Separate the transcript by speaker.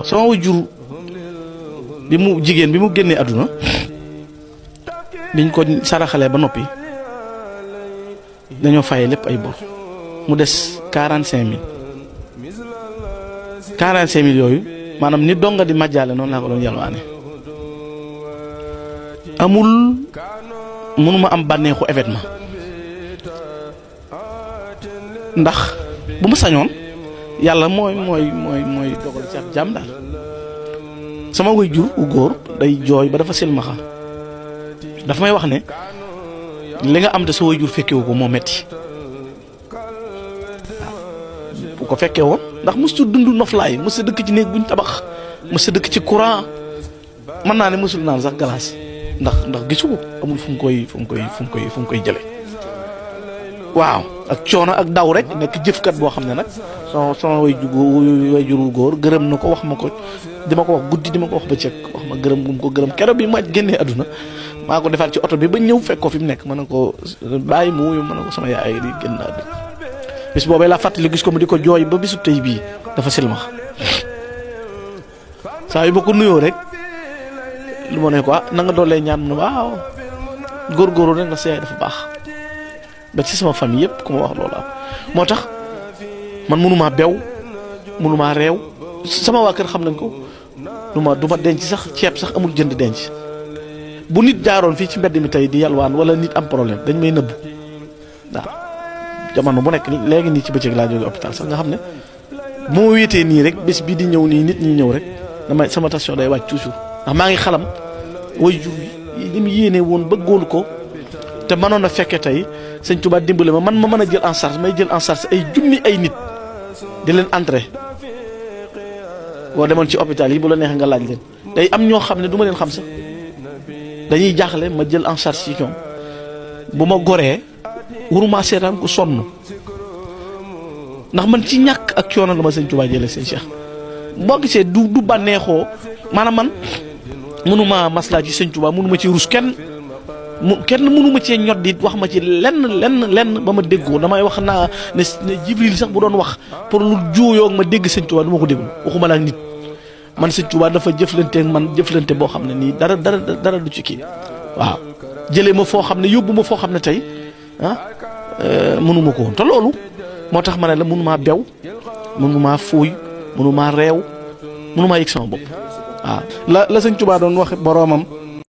Speaker 1: sama wajur bi mu jigéen bi mu génnee àdduna biñ ko saraxalee ba noppi dañoo fayee lépp ay bor mu des 45 000 yooyu maanaam ni donga di majjaale noonu laa ko doon yalwaane mënuma am bànneexu événement ndax bu ma sañoon yàlla mooy dogal ci ab jaam daal sama waajur wu góor day jooy ba dafa silmaxa dafa may wax ne li nga am te sa waajur fekkewu ko moo metti bu ko fekkee woon ndax mësul dund noflaay mësul dëkk ci néeg buñ tabax mësul dëkk ci courant mën naa ne mësul naan sax glace ndax gisu ko amul fu mu koy jële waaw ak coono ak daw rek nekk jëfkat boo xam ne nag sama waajur wu góor gërëm na ko wax ma ko dima ko wax guddi dima ko wax bëccëg wax ma gërëm gum ko gërëm keroog bi ma génnee àdduna maa ko defaat ci oto bi ba ñëw fekk ko fi mu nekk ma ne ko bàyyi mu wuyu ma ne ko sama yaay di génn àdduna bis boobee laa fàttali gis ko mu di ko jooy ba bisu tey bii dafa silmax saa yu ba ko nuyoo rek lu ma ne ko na nga doolee ñaan mu ne waaw góorgóorlu rek nga sa yaay dafa baax ba ci sama famille yëpp ku ma wax loolu am moo tax man mënumaa bew mënumaa réew sama waa kër xam nañ ko du ma denc sax ceeb sax amul jënd denc bu nit jaaroon fii ci mbedd mi tey di yalwaan wala nit am problème dañ may nëbbu waaw jamono bu nekk léegi nii ci bëccëg laa jóge hôpital sax nga xam ne bu ma wéetee nii rek bés bi di ñëw nii nit ñi ñëw rek damay sama tension day wàcc toujours ndax maa ngi xalam way jur yi li mu yéene woon bëggoon ko te mënoon a fekke tey sëñ Tuubaa dimbale ma man ma mën a jël en charge may jël en charge ay junni ay nit di leen entrer boo demoon ci hôpital yi bu la neexee nga laaj leen day am ñoo xam ne du ma leen xam sax dañuy jaaxle ma jël en charge ci ñoom bu ma goree waruma seetaan ku sonn ndax man ci ñàkk ak coono la ma sëñ Tuubaa jëlee sëñ Cheikh boo gisee du bànneexoo maanaam man mënuma maslaa ci sëñ Tuubaa mënuma ci rus kenn mënuma cee ñot di wax ma ci lenn ba ma déggoo damay wax naa ne Jibril sax bu doon wax pour lu juuyoo ma dégg sëñ Tuubaa du ma ko déglu waxuma la ak nit man sëñ Tuubaa dafa jëflante man jëflante boo xam ne nii dara du ci kii waaw jëlee ma foo xam ne yóbbu ma foo xam ne tey mënuma ko woon te loolu moo tax ma ne la mënumaa bew mënumaa fuuy mënumaa réew mënumaa yëg sama bopp waaw la sëñ Tuubaa doon wax boroomam